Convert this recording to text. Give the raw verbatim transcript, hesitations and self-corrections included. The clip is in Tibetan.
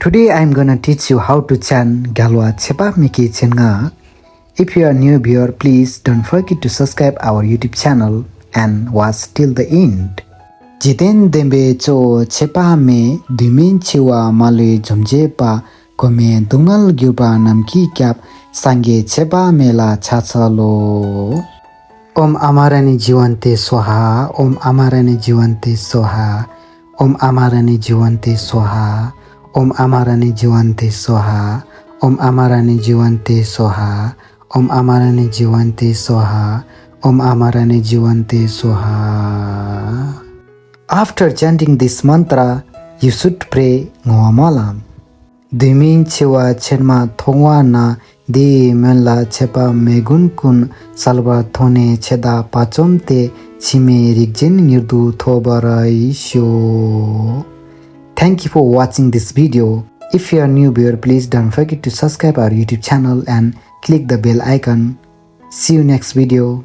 Today I am gonna teach you how to chant Gyalwa Chepa Miki Chenga. If you are new viewer, please don't forget to subscribe our YouTube channel and watch till the end. འཇིག་རྟེན་བདེན་པའི་གཙོ་བོ་ཆེ་བ་མེད། དུས་མིན་འཆི་བ་མ་ལུས་འཇོམས་བྱེད་པ། མགོན་མེད་སྡུག་བསྔལ་གྱུར་པ་ནམ་མཁའི་སྐྱབས། སངས་རྒྱས་ཆེ་བ་མེད་ལ་ཕྱག་འཚལ་ལོ། ཨོཾ་ཨ་མ་ར་ཎི་ཇི་ཝན་ཏེ་སྭཱ་ཧཱ། ཨོཾ་ཨ་མ་ར་ཎི་ཇི་ཝན་ཏེ་སྭཱ་ཧཱ། ཨོཾ་ཨ་མ་ར་ཎི་ཇི་ཝན་ཏེ་སྭཱ་ཧཱ། ཨོཾ་ཨ་མ་ར་ཎི་ཇི་ཝན་ཏེ་སྭཱ་ཧཱ། ཨོཾ་ཨ་མ་ར་ཎི་ཇི་ཝན་ཏེ་སྭཱ་ཧཱ། ཨོཾ་ཨ་མ་ར་ཎི་ཇི་ཝན་ཏེ་སྭཱ་ཧཱ། ཨོཾ་ཨ་མ་ར་ཎི་ཇི་ཝན་ཏེ་སྭཱ་ཧཱ། After chanting this mantra, you should pray ངོ་བོ་སྨོན་ལམ། དུས་མིན་འཆི་བ་ཕྱིར་མ་ཐོགས་པ་ན། འདི་ཡི་སྨོན་ལམ་ཆད་པ་མེད་ཀུན་ཀུན། གསལ་བར་མཐོང་ནས་ཆད་པ་བཅོམ་སྟེ། འཆི་མེད་རིགས་ཅན་མྱུར་དུ་ཐོབ་པར་ཤོག Thank you for watching this video. If you are new viewer, please don't forget to subscribe our YouTube channel and click the bell icon. See you next video.